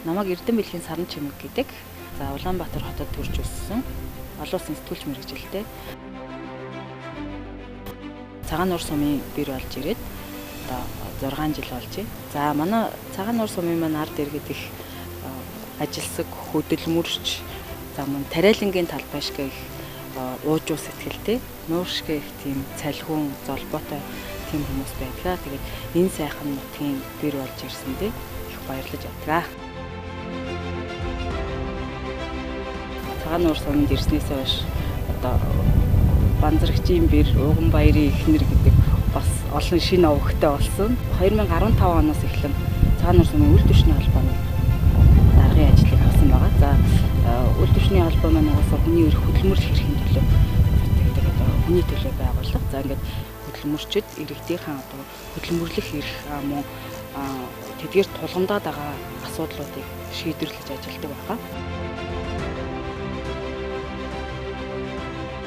Намайг Эрдэнэ бэлгийн Саран Чимэг гэдэг. За Улаанбаатар хотод төрж өссөн. Олон улсын сэтгүүлч мэргэжилтэй. Цагаан нуур сумын бэр болж ирээд одоо 6 жил болж байна. За манай Цагаан нуур сумын маань ард иргэд их ажилсаг, хөдөлмөрч, за мөн тариалангийн талбай шиг их уужуу сэтгэлтэй, нуур шиг их тийм цалхиун, золбоотой тийм хүмүүс байдаг. Тэгээд энэ сайхан нутгийн бэр болж ирсэндээ их баярлаж байдаг. Цагаан нуур суманд ирснээс хойш одоо Банзрагчийн бэр, Уган баярын эхнэр гэдэг бас олон шинэ овогтой болсон. 2015 оноос эхлэн Цагаан нуур сумын үйл түвшний холбооны даргын ажлыг авсан байгаа. За үйл түвшний холбоо маань угаасаа хүний эрх хөдөлмөрлөх эрхийн төлөө зүтгэдэг, одоо хүний төлөө байгууллага. За ингээд хөдөлмөрчид иргэдийнхаа одоо хөдөлмөрлөх эрх мөн тэдгээр тулгамдаад байгаа асуудлуудыг шийдвэрлэж ажилладаг байгаа.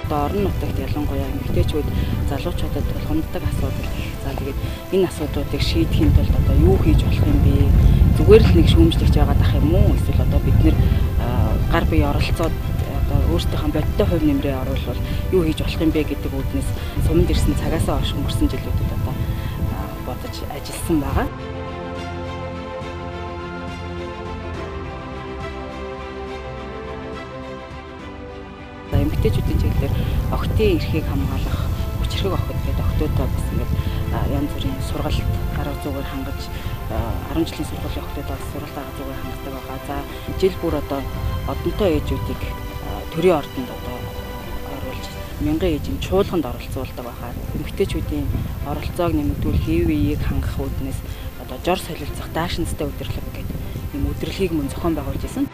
Одоо орон нутагт ялангуяа эмэгтэйчүүд залуучуудад тулгамддаг асуудал их. За тэгээд энэ асуудлуудыг шийдэхийн тулд одоо юу хийж болох юм бэ? Зүгээр л нэг шүүмжлэгч байгаад ах юм уу? Эсвэл одоо бид нэр гар бие оролцоод одоо өөрсдийнхөө бодиттой хувь нэмрээ оруулбал юу хийж болох юм бэ гэдэг үүднээс суманд ирсэн цагаасаа хойш өнгөрсөн жилүүдэд одоо бодож ажилласан байгаа. Эмэгтэйчүүдийн чиглэлээр охидын эрхийг хамгаалах хүчирхэг охид гэдэг охидуудаа бас ингээд янз бүрийн сургалт арга зүйгээр хангаж 10 жилийн сургуулийн охидуудаа бас сургалт арга зүйгээр хангадаг байгаа. За жил бүр одоо одонтой ээжүүдийг төрийн ордонд одоо оруулж мянган ээжийн чуулганд оролцуулдаг байгаа. Эмэгтэйчүүдийн оролцоог нэмэгдүүлэх, хэв биеийг хангах үүднээс одоо жор солилцох даашинзтай удирдлага гэдэг ийм удирдлагыг мөн зохион байгуулж исэн.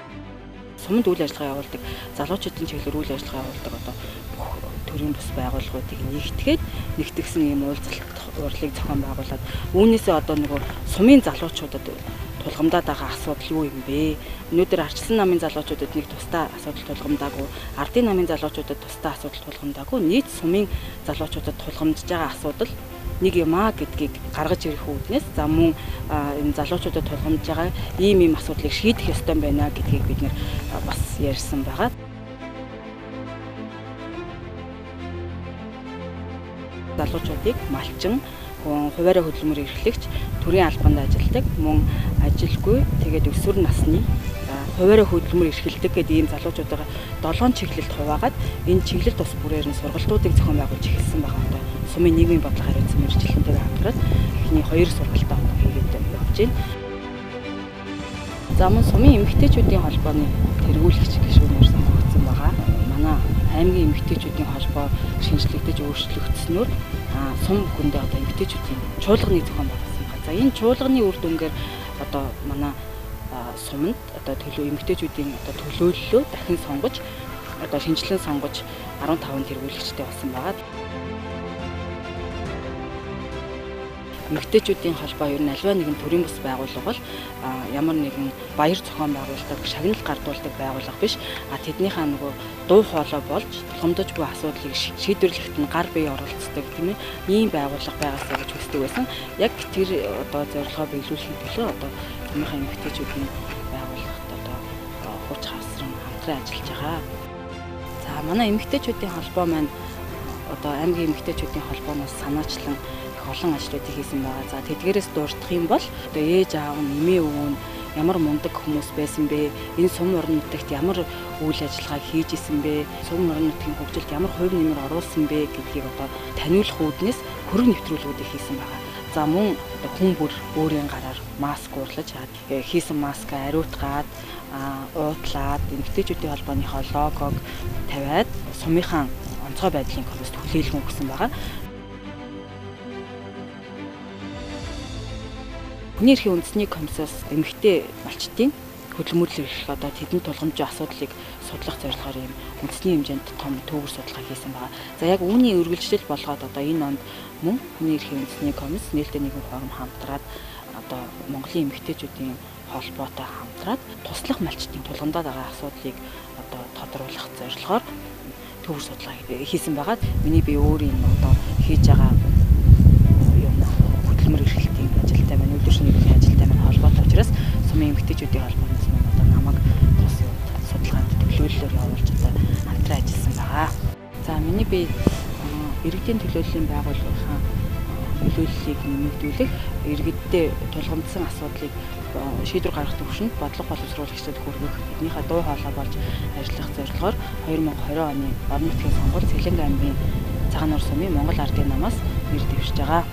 Суманд үйл ажиллагаа явуулдаг, залуучуудын чиглэлээр үйл ажиллагаа явуулдаг одоо бүх төрийн бус байгууллагуудыг нэгтгээд нэгтгсэн ийм уулзалт урлагийг зохион байгуулад үүнээсээ одоо нөгөө сумын залуучуудад тулгамдаад байгаа асуудал юу юм бэ? Өнөөдөр арчилсан намын залуучуудад нэг тусдаа асуудал тулгамдаагүй, ардын намын залуучуудад тусдаа асуудал тулгамдаагүй, нийт сумын залуучуудад тулгамдж байгаа асуудал нэг юм аа гэдгийг гаргаж ирэх үүднээс за мөн энэ залуучуудад тулгамдж байгаа ийм ийм асуудлыг шийдэх ёстой байна гэдгийг бид нэр бас ярьсан байгаа. Залуучуудыг малчин, хуваарь хөдөлмөр эрхлэгч, төрийн албанд ажилладаг, мөн ажилгүй, тэгээд өсвөр насны хуваарь хөдөлмөр эрхэлдэг гэдэг ийм залуучуудаа 7 чиглэлд хуваагаад энэ чиглэл тус бүрээр нь сургалтуудыг зохион байгуулж эхэлсэн байгаа. Одоо сумын нийгмийн бодлого хариуцсан мэргэжилтэнтэйгээ хамтраад эхний 2 сургалтаа одоо хийгээд явж байна. За мөн сумын эмэгтэйчүүдийн холбооны тэргүүлэгч гишүүнээр сонгогдсон байгаа. Манай аймгийн эмэгтэйчүүдийн холбоо шинжлэгдэж өөрчлөгдснөөр сум бүхэндээ одоо эмэгтэйчүүдийн чуулганы зохион байгуулсан байгаа. За энэ чуулганы үр дүнгээр одоо манай суманд одоо төлөө эмэгтэйчүүдийн одоо төлөөллөө дахин сонгож одоо шинжилэн сонгож 15 тэргүүлэгчтэй болсон байгаа. Эмэгтэйчүүдийн холбоо ер нь альва нэгэн төрийн бус байгууллага бол ямар нэгэн баяр зохион байгуулдаг, шагнал гардуулдаг байгууллага биш. А тэднийхээ нөгөө дуу хоолой болж тулгамдж буй асуудлыг шийдвэрлэхэд нь гар бие оролцдог тийм ээ ийм байгууллага байгаасаа гэж хүсдэг байсан. Яг тэр одоо зорилгоо биелүүлэхийн төлөө одоо сумынхаа эмэгтэйчүүдийн байгууллагт одоо хууч хавсран хамтран ажиллаж байгаа. За манай эмэгтэйчүүдийн холбоо маань одоо аймгийн эмэгтэйчүүдийн холбооноос санаачлан олон ажлуудыг хийсэн байгаа. За тэдгээрээс дурдах юм бол одоо ээж аав нь, эмээ өвөө нь ямар мундаг хүмүүс байсан бэ? Энэ сум орон нутагт ямар үйл ажиллагаа хийж исэн бэ? Сум орон нутгийн хөгжилд ямар хувь нэмэр оруулсан бэ гэдгийг одоо таниулах үүднээс хөрөг нэвтрүүлгүүдийг хийсэн байгаа. За мөн одоо хүн бүр өөрийн гараар маск уурлаж хийсэн маска ариутгаад, уудлаад эмэгтэйчүүдийн холбооныхоо логог тавиад сумынхаа онцгой байдлын комист хүлээлгэн өгсөн байгаа. Хүний эрхийн үндэсний комиссоос эмэгтэй малчдын хөдөлмөрлөх эрх одоо тэдэнд тулгамж асуудлыг судлах зорилгоор ийм үндэсний хэмжээнд том төвөр судалгаа хийсэн байгаа. За яг үүний үргэлжлэл болгоод одоо энэ онд мөн хүний эрхийн үндэсний комисс нээлттэй нийгмийн форум хамтраад одоо Монголын эмэгтэйчүүдийн холбоотой хамтраад туслах малчдын тулгамдаад байгаа асуудлыг одоо тодруулах зорилгоор төвөр судалгаа хийсэн байгаа. Миний би өөрийн одоо хийж байгаа юм хөдөлмөр эрхлэлтийн ажилтай маань, үйлдвэрчний ажилтай маань холбоотой учраас сумын эмэгтэйчүүдийн холбооноос За миний бие иргэдийн төлөөллийн байгууллагын нөлөөллийг нэмэгдүүлэх, иргэддээ тулгамдсан асуудлыг шийдвэр гаргах төвшөнд бодлого боловсруулагчдад хүргэх, тэднийхээ дуу хоолой болж ажиллах зорилгоор 2020 оны орон нутгийн сонгуул Цэглэнг аймгийн Цагаан Нуур сумын Монгол Ардын намаас нэр дэвшиж байгаа.